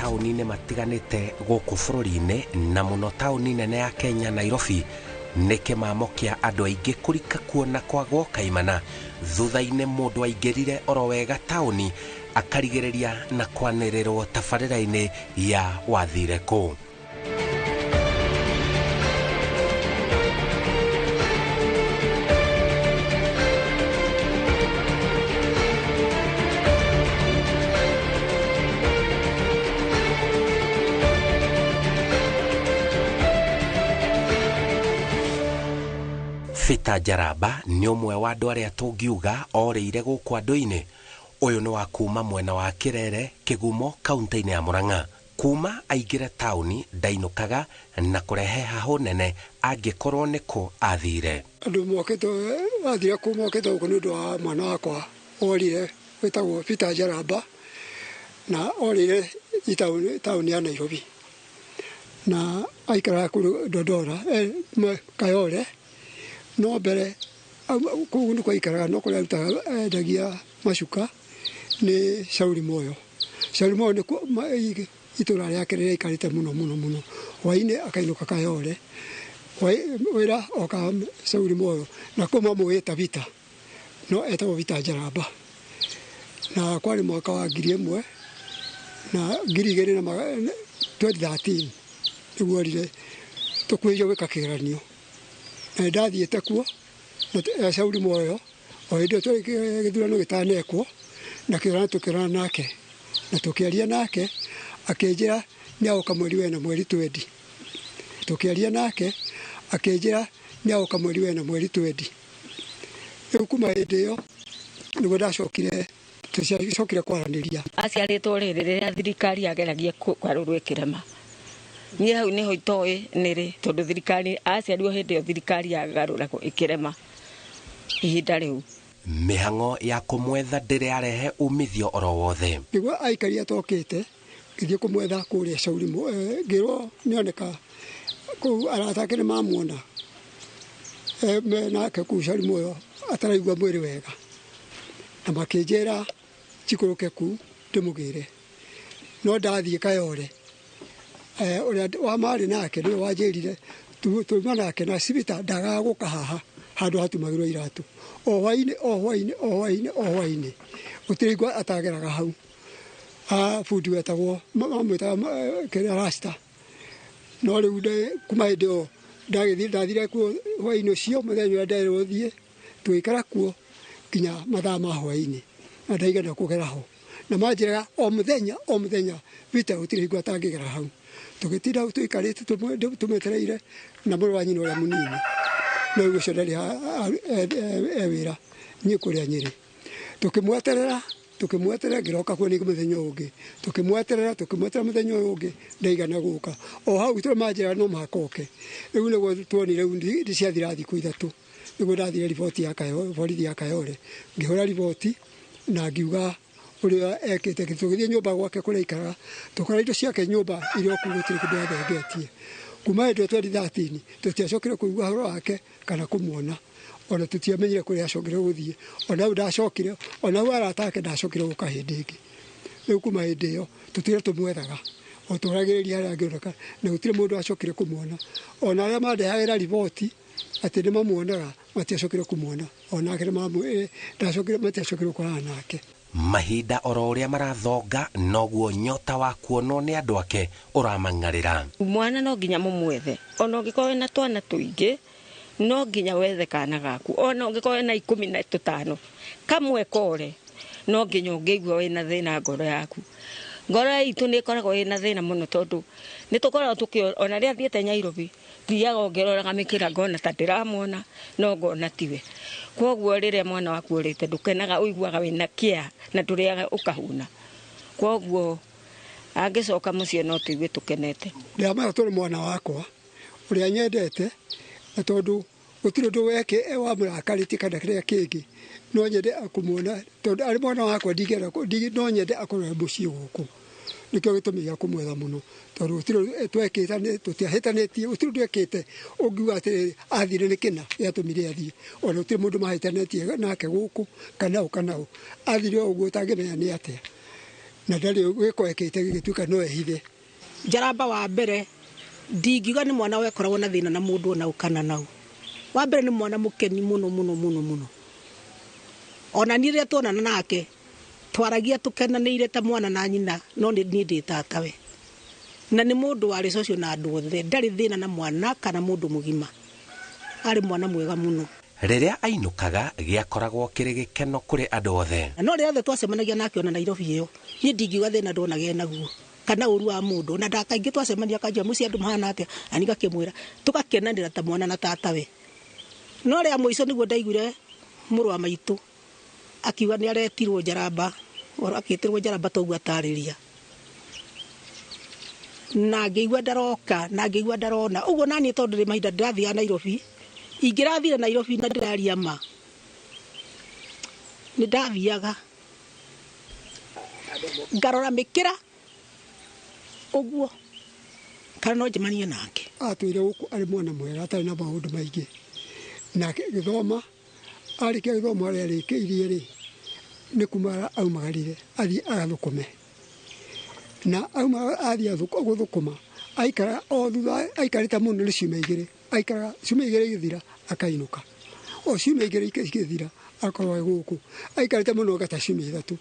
mataũni-inĩ matiganĩte gũkũ bũrũri-inĩ na mũno taũni nene ya Kenya Nairobi nĩ kĩmamo kĩa andũ aingĩ kũrika kuona kwagwo kaimana. Thutha-inĩ mũndũ aingĩrire oro wega taũni akarigĩrĩria na kwanĩrĩrwo tabarĩra-inĩ ya wathire kũ. Peter Njaramba nĩ ũmwe wa andũ arĩa tũngiuga orĩire gũkũ andũ-inĩ. Ũyũ nĩ wa kuma mwena wa Kĩrere, Kĩgumo, kaunti-inĩ ya Murang'a. Kuma aingĩre taũni ndainũkaga na kũrehe hahũ nene angĩkorwo nĩkũ athire. Andũ mokĩte athire kũ mokĩte gũkũ nĩ ũndũ wa mwana wakwa orire wĩtagwo Peter Njaramba na orire taũni ya Nairobi na aikaraga kũu Dodora Kayole. No mbere kũu nĩkuo aikaraga no kũrĩa arutaga endagia macuka nĩ Shauri Moyo. Shauri Moyo nĩkuo itũra rĩake rĩrĩa aikarĩte mũno mũno mũno. Hwaĩ-inĩ akainũka Kayole, wĩra oka Shauri Moyo na kũu mamũĩ ta Vita, no etagwo Vita Njaramba. Na kwarĩ mwaka wa 1000 na 2000 na 2013 nĩguo orire tũkuhĩrĩirie gwĩka kĩgeranio. Na ndathiĩte kuo na Shauri Moyo o hĩndĩ ĩyo gĩthurano gĩtanekwo na kĩgeranio tũkĩrora nake na tũkĩaria nake akĩnjĩra nĩagoka mweri wena mweri 20. Tũkĩaria nake akĩnjĩra nĩagoka mweri wena mweri 20. Rĩu kuma hĩndĩ ĩyo nĩguo ndacokire tũcokire kwaranĩria. Aciarĩtwo rĩrĩ rĩrĩa thirikari yageragia kũgarũrwo ĩkĩrema. Niĩ hau nĩho itoĩ nĩrĩ tondũ thirikari aciarirwo hĩndĩ ĩyo thirikari yagarũragwo ĩkĩrema ihinda rĩu. Mĩhang'o ya kũmwetha ndĩrĩ yarehe umithio oro wothe. Nĩguo aikaria atokĩte ngĩthiĩ kũmwetha kũrĩa Shauri ngĩrwo nĩoneka kũu arata ake nĩmamuona me nake kũu Shauri Moyo ataraigua mwĩrĩ wega na makĩnjĩra njikũrũke kũu ndĩmũgĩre no ndathiĩ Kayole ũrĩa wa marĩ nake nĩwe wanjĩrire tuma nake na cibita ndagaga gũka haha handũ hatumagĩrwo iratũ o hwaĩ-inĩ o hwaĩ-inĩ o hwaĩ-inĩ o hwaĩ-inĩ gũtirĩ hingo atageraga hau. Bundi wetagwo mamwĩtaga kĩrĩa Rasta. No rĩu kuma hĩndĩ ĩyo ndagĩthiĩ ndathire kuo hwaĩ-inĩ ũcio mũthenya ũrĩa nderirwo thiĩ tũgĩikara kuo nginya mathaa ma hwaĩ-inĩ na ndaigana kũgera ho na manjĩraga o mũthenya o mũthenya Vita gũtirĩ hingo atangĩgera hau. Tũgĩtinda hau tũikarĩte tũmwetereire na mũrũ wa nyina ũrĩa mũnini no rĩu ũcio ndarĩ e wĩra niĩ kũrĩa Nyĩrĩ. Tũkĩmweterera ngĩroka kuo ningĩ mũthenya ũyũ ũngĩ tũkĩmweterera mũthenya ũyũ ũngĩ ndaigana gũka o hau tondũ manjĩra no mũhaka oke. Rĩu nĩguo tuonire rĩu nĩciathira thikũ ithatũ nĩguo ndathire riboti ya borithi ya Kayole ngĩhũra riboti na ngiuga ũrĩa ekĩte. Tũgĩthiĩ nyũmba gwake kũrĩa aikaraga tũkora indo ciake nyũmba iria o kũu gũtirĩ kĩndũ athengetie. Kuma hĩndĩ ĩyo 2013 tũtiacokire kũigua ũhoro wake kana kũmuona ona tũtiamenyire kũrĩa acokire gũthiĩ ona hau ndacokire ona hau arata ake ndacokire gũka hĩndĩ ĩngĩ. Rĩu kuma hĩndĩ ĩyo tũtũire tũmwethaga o tũragĩrĩria harĩa angĩoneka na gũtirĩ mũndũ acokire kũmuona ona arĩa mandehagĩra riboti atĩ nĩmamuonaga matiacokire kũmuona onake ndacokire matiacokire gũkorana nake. Mahinda oro ũrĩa marathonga noguo nyota wa kuonwo nĩ andũ ake ũramang'arĩra. Mwana no nginya mũmwethe ona ũngĩkorwo wĩna twana tũingĩ no nginya wethe kana gaku ona ũngĩkorwo wĩna 15 kamwe kore no nginya ũngĩigua wĩna thĩna ngoro yaku. Ngoro itũ nĩ ĩkoragwo ĩna thĩna mũno tondũ nĩ tũkoragwo tũkĩ ona rĩrĩa thiĩte Nairobi thiaga ngĩroraga mĩkĩra ngona ta ndĩramuona no ngona tiwe. Kwoguo rĩrĩa mwana waku ũrĩte ndũkenaga ũiguaga wĩna kĩeha na ndũrĩaga ũkahuna. Kwoguo angĩcoka mũciĩ no tũigue tũkenete. Ndĩramwĩra tondũ mwana wakwa ũrĩa nyendete na tondũ gũtirĩ ũndũ weke wamũrakarĩtie kana kĩrĩa kĩngĩ no nyende kũmuona tondũ arĩ mwana wakwa ndingĩenda no nyende akorwo e mũciĩ gũkũ. Nĩkĩo gĩtũmi gĩa kũmwetha mũno tondũ gũtirĩ twekĩte tũtiahĩtanĩtie gũtirĩ ũndũ ekĩte ũngiuga atĩrĩrĩ athire nĩ kĩna gĩatũmire athiĩ ona gũtirĩ mũndũ mahĩtanĩtie nake gũkũ kana ũ kana ũ athire o ũguo ũtangĩmenya nĩ atĩa. Na ndarĩ gĩko ekĩte gĩgĩtuĩka no ehithe. Njaramba wa mbere ndingiuga nĩ mwana wekoragwo na thĩna na mũndũ ona ũ kana nau. Wa mbere nĩ mwana mũkeni mũno mũno mũno mũno. Ona niĩ rĩrĩa tuonana nake twaragia tũkenanĩire ta mwana na nyina, no niĩ ndĩ tatawe. Na nĩ mũndũ warĩ social na andũ othe, ndarĩ thĩna na mwana kana mũndũ mũgima. Arĩ mwana mwega mũno. Rĩrĩa ainũkaga gĩakoragwo kĩrĩ gĩkeno kũrĩ andũ othe. Na no rĩrĩa othe twacemanagia nake ona Nairobi ĩyo, niĩ ndingiuga thĩna ndonagĩre naguo kana ũru wa mũndũ. Na ndakaingĩ twacemania akanjĩra mũciĩ andũ mahana atĩa, na niĩ ngakĩmwĩra tũgakenanĩra ta mwana na tatawe. No rĩa mũico nĩguo ndaiguire mũrũ wa maitũ akiuga nĩ aretirwo Njaramba, akĩtĩrwo Njaramba toguo atarĩria. Na ngĩigua ndaroka, na ngĩigua ndarona. Ũguo naniĩ tondũ ndĩ mahinda ndĩrathiaga Nairobi, ingĩrathire Nairobi na ndĩraria ma, nĩ ndathiaga ngarora mĩkĩra ũguo kana no njemanie nake. Atũire gũkũ arĩ mwana mwega atarĩ na maũndũ maingĩ. Nake gĩthoma, arĩkia gĩthomo harĩa arĩkĩirie rĩ, nĩ kuma aumagarire athiĩ agathũkũme. Na auma athiĩ gũthũkũma, aikara o thutha, aikarĩte mũno nĩ ciumia igĩrĩ. Aikara ciumia igĩrĩ igĩthira akainũka. O ciumia igĩrĩ igĩthira akorwo e gũkũ. Aikarĩte mũno anga ta ciumia ithatũ.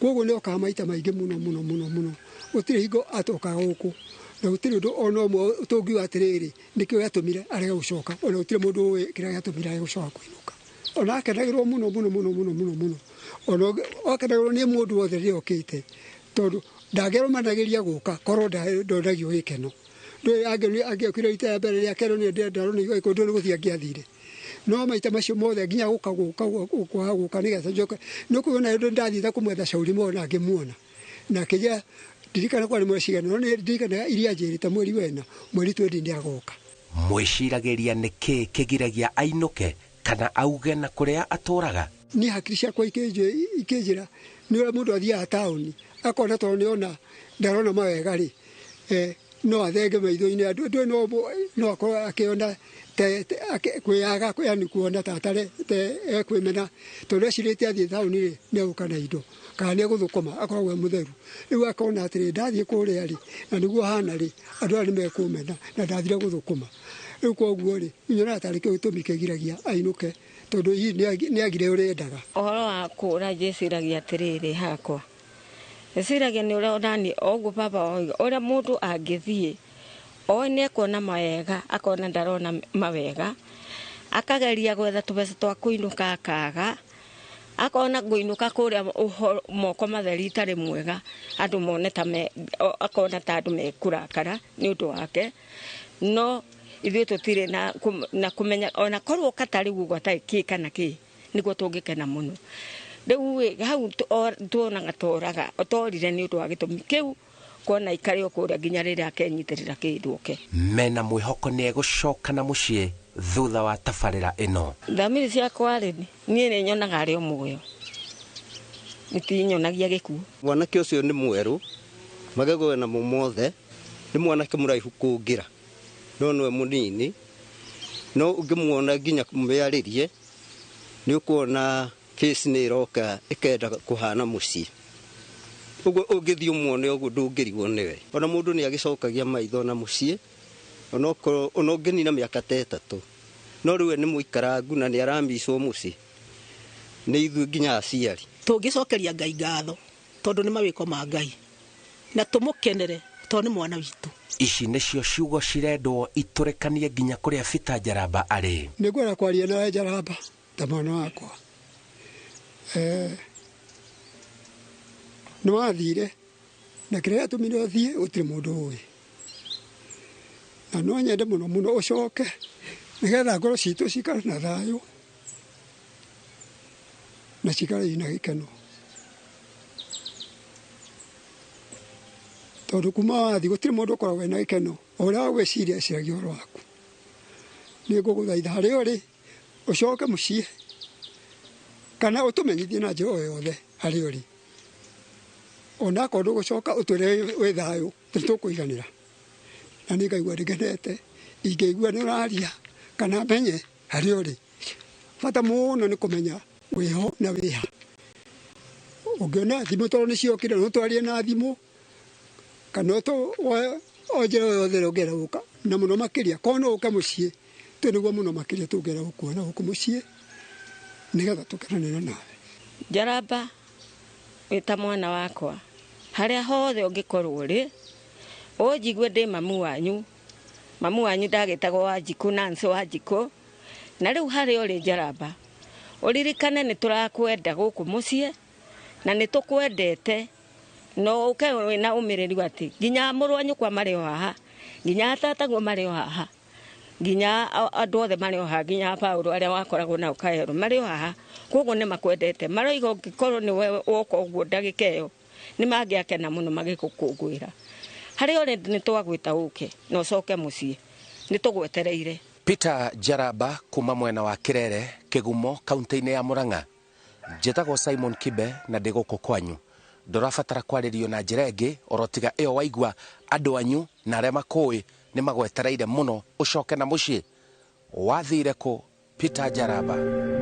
Koguo nĩ okaga maita maingĩ mũno mũno mũno mũno. Gũtirĩ hingo atokaga gũkũ. Na gũtirĩ ũndũ ona ũmwe tũngiuga atĩrĩrĩ, nĩkĩo gĩatũmire arege gũcoka. Ona gũtirĩ mũndũ ũĩ kĩrĩa gĩatũmire arege gũcoka kũinũka. Ona akenagĩrwo mũno mũno mũno mũno mũno mũno. Ona akenagĩrwo nĩ mũndũ wothe rĩrĩa okĩte. Tondũ ndangĩrũmanagĩria gũka korwo ndonagio gĩkeno. Ndũĩ angĩokire rita rĩa mbere rĩa kerĩ nĩ ndaronire kũndũ nĩ gũthiĩ angĩathire. No maita macio mothe nginya gũka gũka gũka gũka nĩgetha njoke. Nĩ ũkuona ũndũ ndathiĩte kũmwetha Shauri Moyo na ngĩmuona. Na akĩnjĩra ndirikana kwarĩ mweri cigana, no nĩ ndirikanaga iria anjĩrĩte mweri wena, mweri twendi nĩ agoka. Mwĩciragĩria nĩkĩ kĩgiragia ainũke kana auge na kũrĩa atũraga? Niĩ hakiri ciakwa ikĩnjĩra nĩ ũrĩa mũndũ athiaga taũni akona tondũ nĩona ndarona mawega rĩ, no athenge maitho-inĩ andũ, ndũĩ no akorwo akĩona kwĩyaga, yani kuona ta atarĩ, te ekwĩmena, tondũ ecirĩtie athiĩ taũni rĩ, nĩ egũka na indo kana nĩ egũthũkũma akoragwo e mũtheru. Rĩu akona atĩrĩ, ndathiĩ kũrĩa rĩ, na nĩguo hana rĩ, andũ aya nĩ mekũmena na ndathire gũthũkũma. Rĩu koguo rĩ, nyonaga tarĩ kĩo gĩtũmi kĩgiragia ainũke, tondũ hihi nĩ agire ũrĩa endaga. Ũhoro wa kũra njĩciragia atĩrĩrĩ hakwa. Ndĩciragia nĩ ũrĩa onaniĩ ũguo baba oiga, ũrĩa mũndũ angĩthiĩ, oĩ nĩ ekuona mawega, akona ndarona mawega, akageria gwetha tũbeca twa kũinũka akaga, akona ngũinũka kũrĩa moko matheri itarĩ mwega, andũ mone ta me, akona ta andũ mekũrakara nĩ ũndũ wake. No ithuĩ tũtirĩ na kũmenya, ona korwo katarĩ ũguo gatarĩ kĩ kana kĩ, nĩguo tũngĩkena mũno. Rĩu ĩ, hau tuonaga toraga, torire nĩ ũndũ wa gĩtũmi kĩu, kuona ikare o kũrĩa nginya rĩrĩa akenyitĩrĩra kĩndũ oke. Mena mwĩhoko nĩ egũcoka na mũciĩ thutha wa tabarĩra ĩno. Thamiri ciakwa rĩ, niĩ nĩ nyonaga arĩ o muoyo. Nĩtinyonagia gĩkuũ. Mwanake ũcio nĩ mwerũ, magego namo mothe, nĩ mwanake mũraihu kũngĩra, no nĩwe mũnini, no ũngĩmuona nginya mũmĩarĩrie, nĩ ũkuona face nĩ ĩroka ĩkenda kũhana mũciĩ. Ũguo ũngĩthiĩ ũmuone ũguo ndũngĩrigwo nĩwe. Ona mũndũ nĩ agĩcokagia maitho na mũciĩ, onokorwo ona ũngĩnina mĩaka ta ĩtatũ. No rĩu we nĩ mũikarangu na nĩ aramicwo mũciĩ. Nĩ ithuĩ nginya aciari. Tũngĩcokeria Ngai ngatho tondũ nĩ mawĩko ma Ngai, na tũmũkenere tondũ nĩ mwana witũ. Ici nĩcio ciugo cirendwo itũrĩkanie nginya kũrĩa Peter Njaramba arĩ. Nĩ ngwenda kwaria nawe Njaramba ta mwana wakwa. Nĩ wathire na kĩrĩa gĩatũmire ũthiĩ gũtirĩ mũndũ ũĩ. Na no nyende mũno mũno ũcoke nĩgetha ngoro citũ cikare na thayũ na cikare ina gĩkeno. Tondũ kuma wathiĩ gũtirĩ mũndũ ũkoragwo ena gĩkeno, o ũrĩa wagwĩciria eciragia ũhoro waku. Nĩ ngũgũthaitha harĩa ũrĩ ũcoke mũciĩ kana ũtũmenyithie na njĩra o yothe harĩa ũrĩ. Ona akorwo ndũgũcoka ũtwĩre wĩ thayũ, nĩtũkũiganĩra. Na nĩ ngaigua ndĩkenete, ingĩigua nĩ ũraria kana menye harĩa ũrĩ. Bata mũno nĩ kũmenya wĩho na wĩha. Ũngĩona thimũ tondũ nĩ ciokire no twarie na thimũ kana o njĩra o yothe ĩrĩa ũngĩenda gũka, na mũno makĩria korwo no ũke mũciĩ tũ nĩguo mũno makĩria tũngĩenda gũkuona gũkũ mũciĩ nĩgetha tũkenanĩre nawe. Njaramba wĩ ta mwana wakwa, harĩa hothe ũngĩkorwo ũrĩ, ũnjigue ndĩ mamu wanyu. Mamu wanyu ndagĩtagwo Wanjikũ, Nancy Wanjikũ. Na rĩu harĩa ũrĩ Njaramba, ũririkane nĩ tũrakwenda gũkũ mũciĩ na nĩ tũkwendete, no ũke wĩna ũmĩrĩru atĩ nginya mũrũ wa nyũkwa marĩ o haha, nginya tataguo marĩ o haha, nginya andũ othe marĩ o haha, nginya Paũlũ arĩa wakoragwo nao Kaero marĩ o haha. Koguo nĩ makwendete, maroiga ũngĩkorwo nĩwe woka ũguo ndagĩka ĩyo nĩ mangĩakena mũno magĩgũkũngũĩra. Harĩa ũrĩ nĩ twagwĩta ũke na ũcoke mũciĩ, nĩ tũgwetereire. Peter Njaramba kuma mwena wa Kirere, Kĩgumo, kaunti-inĩ ya Murang'a. Njĩtagwo Simon Kibe na ndĩ gũkũ kwanyu. Ndũrabatara kwarĩrio na njĩra ĩngĩ oro tiga ĩyo waigua andũ anyu na arĩa makũĩ nĩ magwetereire mũno ũcoke na mũciĩ. Wathire kũ Peter Njaramba?